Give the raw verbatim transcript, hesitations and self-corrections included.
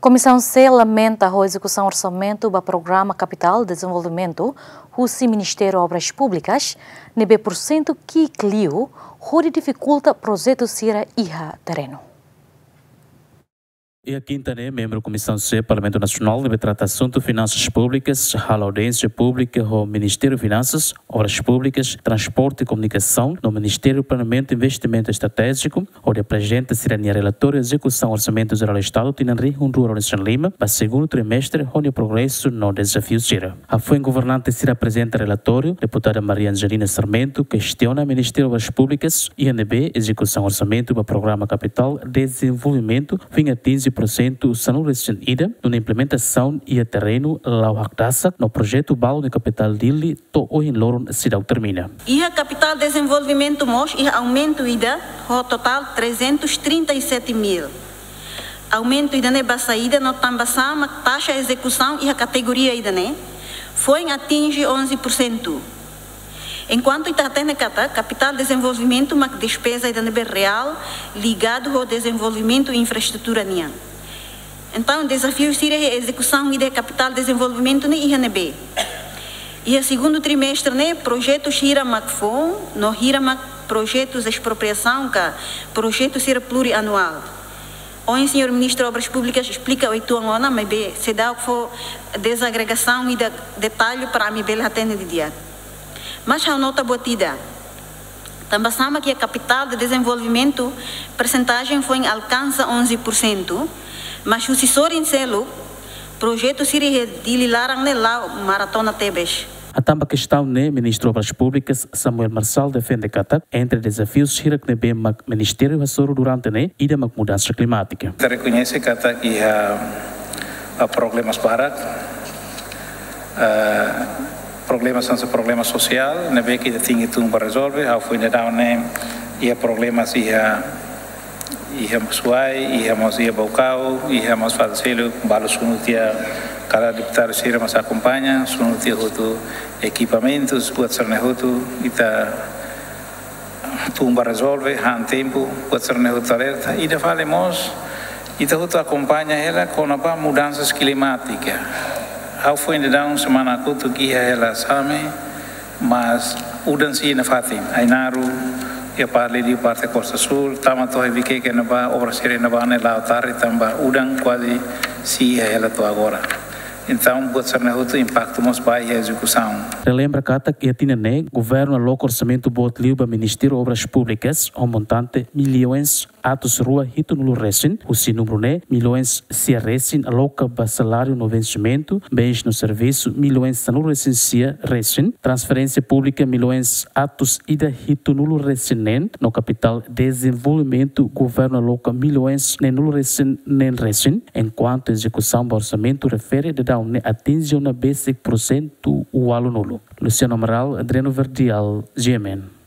Komisaun C lamenta ho ezekusaun orsamentu ba Programa Kapitál Dezenvolvimentu husi Ministériu Obras Públikas ne'ebé pursentu ki'ik liu hodi difikulta projetu sira iha terrenu. Iha kinta ne'e, membru Komisaun C Parlamentu Nasionál ne'ebé trata asuntu finansas públikas halo audiénsia públika ho Ministériu Finansas, Obras Públikas, Transporte e Komunikasaun no Ministériu Planeamentu e Investimentu Estratéjiku, hodi aprezenta sira-nia relatóriu ezekusaun Orsamentu Jerál Estadu tinan rihun rua ruanulu-resin-lima ba segundu trimestre, ho nia progresu no dezafiu sira. Hafoin governante sira aprezenta relatóriu, deputada Maria Angelina Sarmento kestiona Ministériu Obras Públikas iha ne'ebé ezekusaun orsamentu ba Programa Kapitál Dezenvolvimentu foin atinje pursentu sanulu-resin-ida, nune'e implementasaun iha terrenu la'o hakdasak no projetu balu nia kapitál Dili to'o ohin loron seidauk termina. Iha Kapitál Dezenvolvimentu mós iha aumentu ida ho totál trezentos trinta e sete mil. Aumentu ida-ne'e ba saida no tanbasá mak taxa ezekusaun iha kategoria ida-ne'e foin atinje onze por cento. Enkuantu ita hatene katak Kapitál Dezenvolvimentu mak despeza ida ne'ebé reál ligadu ho dezenvolvimentu infraestrutura nian. Entaun, dezafiu sira iha ezekusaun ida Kapitál Dezenvolvimentu ne'e iha ne'ebé? Iha segundu trimestre ne'e, projetu hira mak foun, no hira mak projetus espropriasaun ka projetu sira plurianuál. Ohin señór Ministru Obras Públikas esplika uitoan ona, maibé seidauk fó dezagregasaun ida detallu para ami bele hatene didi'ak. Mas ha'u nota buat ida. Tanbasá mak iha Kapitál Dezenvolvimentu persentajen foin alkansa onze por cento, mas husi sorin seluk, projetu sira iha Dili laran ne'e la'o maratona tebes. Hatán ba kestaun ne'e, Ministru Obras Públikas Samuel Marçal defende katak entre dezafius hirak ne'ebé mak ministériu hasoru durante ne'e, ida mak mudansa klimátika. Ita rekoñese katak iha, ah, problemas barak, ah, problemas hanesan problema sosiál ne'ebé ke ita tenke tun ba rezolve. Ha'u foin daudaun ne'e iha problemas iha, iha Suai, iha mós iha Baucau, iha mós fatin seluk, balu sunu tiha, kada deputadu sira mós akompaña, sunu tiha hotu ekipamentus, buat sira-ne'e hotu ita tun ba rezolve, han tempu, buat sira-ne'e hotu alerta. Ida fali mós, ita hotu akompaña hela kona-ba mudansa klimátika. Ha'u foin daudaun semana kotuk iha hela Same, mas udan sei iha nafatin, Ainaro, iha parte liu parte Costa Sul, tama to'o iha Viqueque ne'ebá, obra sira ne'ebá ne'e la'o tarde tanba udan kuaze sei iha hela to'o agora. Entaun, buat sira-ne'e hotu impaktu mós ba iha ezekusaun. Relembra katak iha tinan ne'e, governu aloka orsamentu boot liu ba Ministériu Obras Públikas, ho montante milhões atus rua hitunulu resin, husi númeru ne'e, milhões sia resin aloka ba saláriu no vensimentu, bens no servisu, milhões sanulu resin sia resin, transferénsia públika, milhões atus ida hitunulu resin neen, no Kapitál Dezenvolvimentu, governu aloka milhões neenulu resin neen resin, enkuantu ezekusaun ba orsamentu refere daudaun ne'e atinje ona besik pursentu ualunulu. Luciano Amaral, Adriano Verdial, G M N.